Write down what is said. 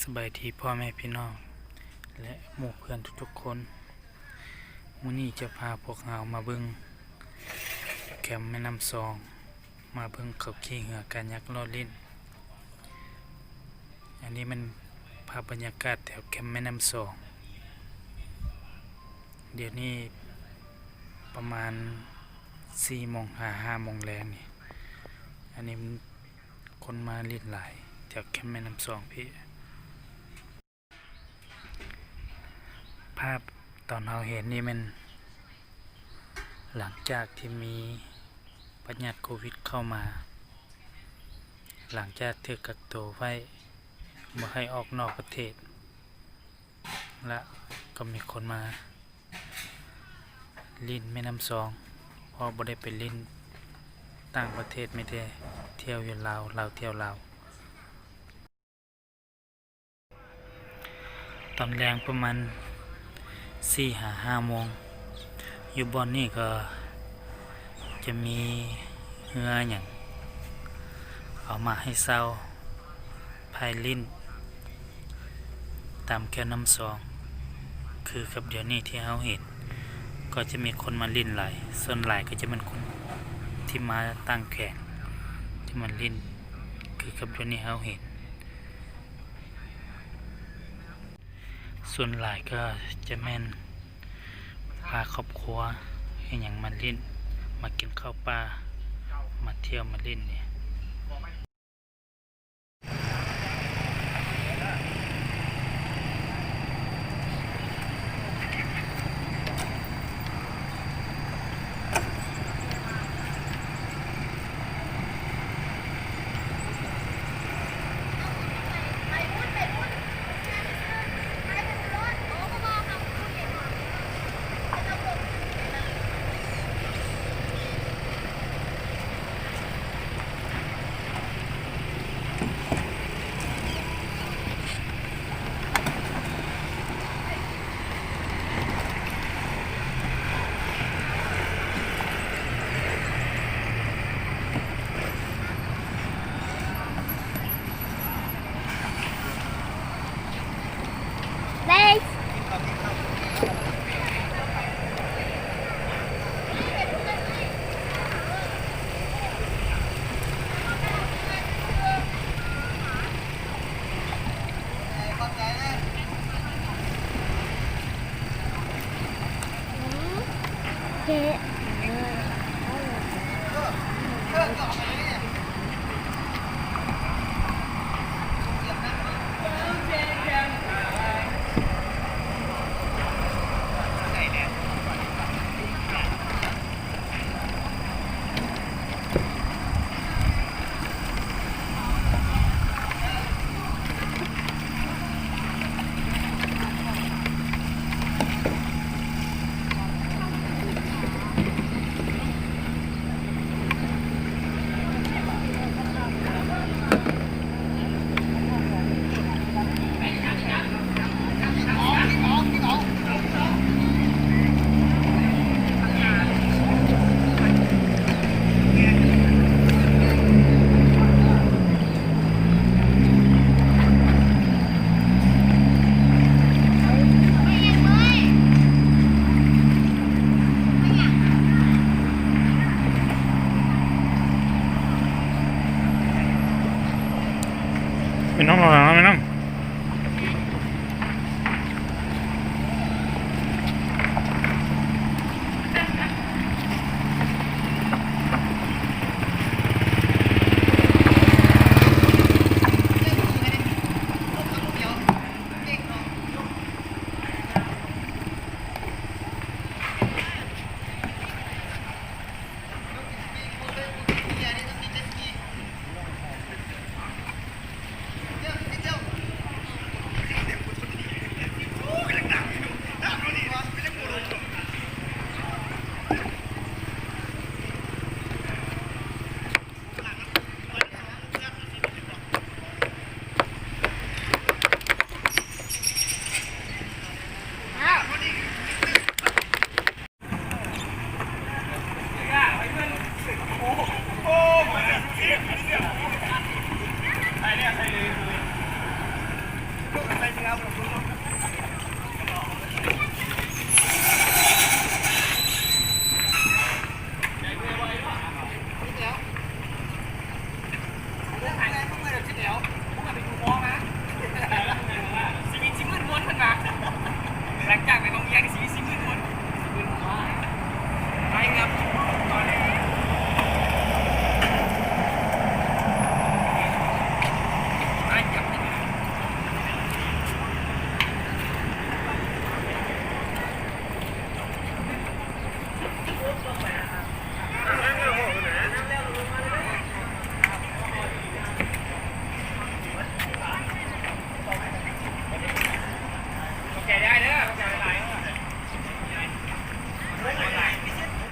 ສະບາຍດີພໍ່ແມ່ພີ່ນ້ອງ ແລະ ໝູ່ເພື່ອນທຸກໆຄົນ. ມື້ນີ້ຈະພາພວກເຮົາມາເບິ່ງແຄມແມ່ນ້ຳຊອງ, ມາເບິ່ງເຂົາຂີ່ເຮືອກາຍັກລໍ້ຫຼິ້ນ. ອັນນີ້ແມ່ນພາບບັນຍາກາດແຖວແຄມແມ່ນ້ຳຊອງ. ດຽວນີ້ປະມານສີ່ໂມງຫາຫ້າໂມງແລງນີ້. ອັນນີ້ມັນ ຄົນມາຫຼິ້ນຫຼາຍແຖວແຄມແມ່ນ້ຳຊອງພີ້. ພາບຕອນເຮົາເຫັນນີ້ແມ່ນຫຼັງຈາກທີ່ມີພະຍາດໂຄວິດເຂົ້າມາ, ຫຼັງຈາກຖືກກັກໂຕໄວ້ ບໍ່ໃຫ້ອອກນອກປະເທດ ລະກໍມີຄົນມາຫຼິ້ນແມ່ນ້ຳຊອງ ເພາະບໍ່ໄດ້ໄປຫຼິ້ນຕ່າງປະເທດ, ມີແຕ່ທ່ຽວຢູ່ລາວ, ລາວທ່ຽວລາວ. ຕອນແລງປະມານສີ່ຫາຫ້າໂມງ ຢູ່ບ່ອນນີ້ກໍຈະມີເຮືອຫຍັງເອົາມາໃຫ້ເຊົ່າ ພາຍຫຼິ້ນຕາມແຄມນ້ຳຊອງ ຄືກັບດຽວນີ້ທີ່ເຮົາເຫັນ ກໍຈະມີຄົນມາຫຼິ້ນຫຼາຍ, ສ່ວນຫຼາຍກໍຈະແມ່ນຄົນທີ່ມາຕ່າງແຂວງ ທີ່ມາຫຼິ້ນ ຄືກັບດຽວນີ້ເຮົາເຫັນ. ສ່ວນຫຼາຍກໍຈະແມ່ນພາຄອບຄົວອີ່ຫຍັງມາຫຼິ້ນ, ມາກິນເຂົ້າປ່າ, ມາທ່ຽວ, ມາຫຼິ້ນນີ້.